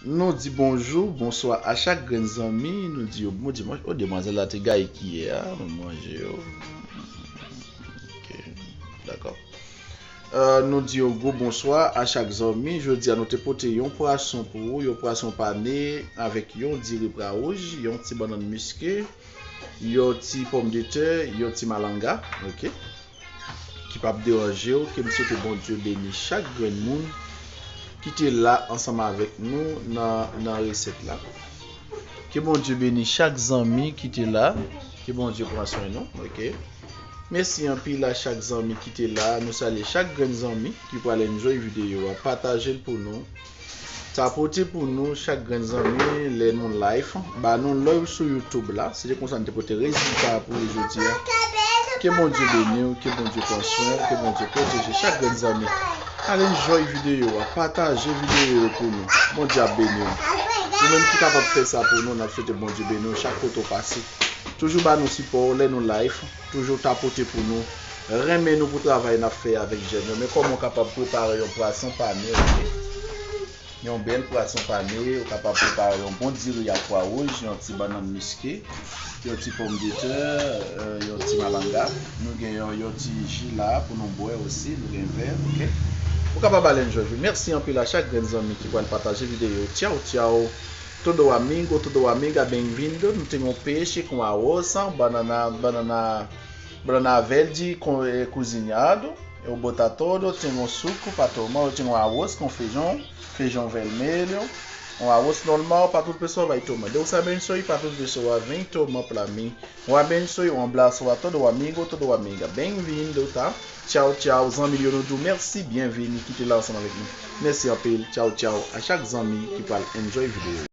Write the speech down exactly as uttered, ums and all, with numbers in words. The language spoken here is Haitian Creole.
Nou di bonjou, bonswa a chak grenn zanmi. Nou di yo bon dimanch. O, demwazèl la te gaye kiyè a, mwen manje yo. Ok, dakò. Euh, nou di yon gwo bonswa a chak zanmi. Jodi a nou te pote yon pwason pou ou, yon pwason pane avèk yon diri pra wouj, yon ti bannann miske, yon ti pòmdetè, yon ti malanga, ok, ki p ap deranje w. Ke m swete Bondye beni chak grenn moun ki te la ansanm avèk nou nan, nan resèt la. Ke Bondye beni chak zanmi ki te la. Ke Bondye pran swen nou, ok. Mèsi anpil a chak zanmi ki te la. Nou salye chak grenn zanmi ki pral enjoy videyo a. Pataje l pou nou. Tapote pou nou chak grenn zanmi lè nou live. Ba nou love sou YouTube la. Se te konsa n te pote rezilta pou ou jodi a. Ke Bondye beni w, ke Bondye pran swen w, ke Bondye pwoteje chak grenn zanmi. Al enjoy videyo a, pataje videyo yo pou nou. Bondye ap beni w. Ou menm ki kapab fè sa pou nou, n ap swete Bondye beni w chak kote w pase. Toujou ba nou sipò w lè nou live. Toujou tapote pou nou. Renmen nou pou travay n ap fè avèk jèn yo. Men kòman w kapab prepare yon pwason pane, ok? Yon bèl pwason pane, ou kapab prepare yon bon diri ak pwa wouj, yon ti bannann miske, yon ti pòmdetè, euh, yon ti malanga. Nou gen yon, yon ti ji la pou nou bwè osi, nou gen vè, ok? Ou kapab al enjoy. Mèsi anpil a chak grenn zanmi ki pral pataje videyo. Tchao, tchao. Todo amigo, todo amiga, bem-vindo. Nou te gen yon peche com arroz, banana, banana, banana verde com, eh, cozinhado, eu botar todo, tem um suco pra tomar, eu tenho um arroz com feijão, feijão vermelho, um arroz normal pra tudo pessoal vai tomar. Deus abençoe pra tudo pessoal, vem tomar pra mim. Um abençoe, um abraço a todo amigo, todo amiga. Bem-vindo, tá? Tchao, tchao, zanmi yo, nou di w mèsi, byenveni, ki te la ansanm avèk nou. Mèsi anpil, tchao, tchao, a chak zanmi ki pral enjoy videyo.